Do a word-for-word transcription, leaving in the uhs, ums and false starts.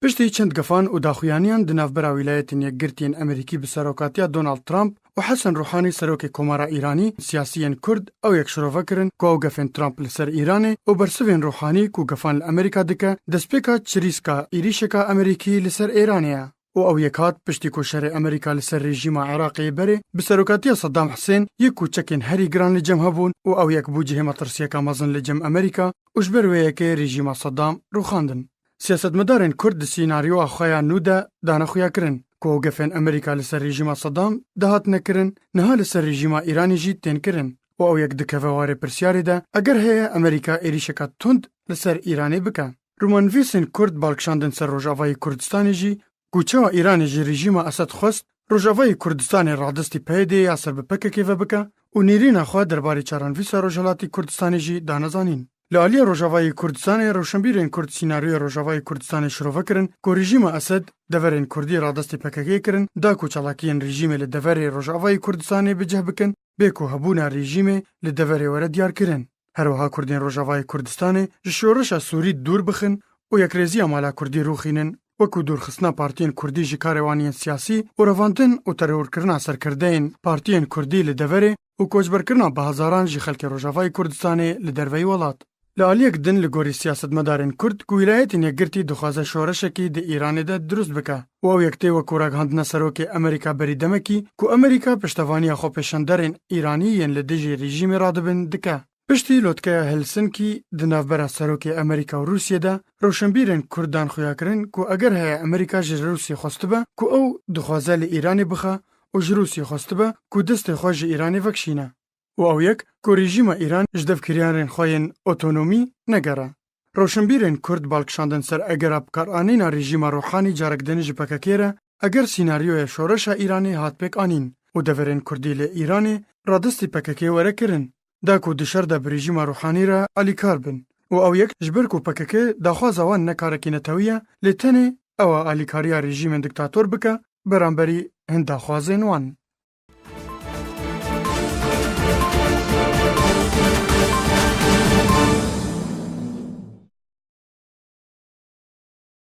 Piştî çend gefan û daxuyaniyan di navbera Wîlayetên Yekgirtî yên Amerîkî bi serokatiya Donald Trump û Hesen Ruhanî serokê Komara Îranî, siyasiyên Kurd ew yek şirove kirin ku ew gefên Trump li ser Îranê û bersivên Ruhanî ku gefan li Amerîka dike, destpêka çirîska êrîşeka Amerîkî li ser Îranê ye. Û ew yek hat piştî ku şerê Amerîka li ser rejîma Iraqê yê berê bi serokatiya Saddam Husên yek ku çekên herî giran li cem hebûn û ew yek bû cihê metirsiyeka mezin li cem Amerîka û ji ber wê yekê rejîma Saddam rûxandin. Siyasetmedarên Kurd di sînaryoya xwe ya nû de dane xuyakirin ku gefên Amerîka li ser rejîma Saddam dihatine kirin, niha li ser rejîma Îranê jî tên kirin û ew yek dikeve warê pirsyarê de, eger heye Amerîka êrîşeka tund li ser Îranê bike. Romanivîsên Kurd balkişandin ser Rojavayê Kurdistanê jî ku çawa Îranê ji rejîma Esed xwest Rojavayê Kurdistanê radestî P Y D'ê ya ser bi P K K ve bike û nêrîna xwe derbarê çarenivîsa Rojhilatê Kurdistanê jî dane zanîn. Li aliyê Rojavayê Kurdistanê, rewşenbîrên Kurd sînaryoyê Rojavayê Kurdistanê şirove kirin ku rejîma Esed deverên Kurdî radestî P K K kirin, da ku çalakiyên rejîmê li deverê Rojavayê Kurdistanê bi cih bikin, bê ku hebûna rejîmê li deverê were diyarkirin. Her wiha Kurdên Rojavayê Kurdistanê ji şoreşa Sûrî dûr bixin û yekrêziya mala Kurdî rûxînin, wekû dûrxistina partiyên Kurdî ji karê wan yên siyasî û revandin û terorkirina serkirdeyên partiyên Kurdî li deverê û koçberkirina bi hezaran ji xelkê Rojavayê Kurdistanê li derveyî welat. Li aliyek din, li gorî siyasetmedarên Kurd, ku Wîlayetên Yekgirtî dixwaze şoreşekî di Îranê de dirust bike û ew yek tê wekû ragihandina serokê Amerîka berî demekî ku Amerîka piştevaniya xwepêşanderên Îranî yên li dijî rejîmê radibin dike. Piştî lotkeya Helsinkî di navbera serokê Amerîka û Rûsiyê de, rewşenbîrên Kurd dan xuyakirin ku eger heye Amerîka ji Rûsiyê xwestibe ku ew dixwaze li Îranê bixe û ji Rûsiyê xwestibe ku destê xwe ji Îranê vekişîne û ew yek ku rejîma Îran ji devkiriyarên xwe yên otonomî negere. Rewşenbîrên Kurd balkişandin ser egera bikaranîna rejîma Ruhanî carek din ji P K K re, eger sînaryoya şoreşa Îranê hat pêk anîn û deverên Kurdî li Îranê radestî P K K were kirin, da ku di şer de bi rejîma Ruhanî re alîkar bin û ew yek ji ber ku P K K daxwaza wan ne karekî netewî ye, lê tenê ew e alîkariya rejîmên diktator bike beramberî hin daxwazên wan.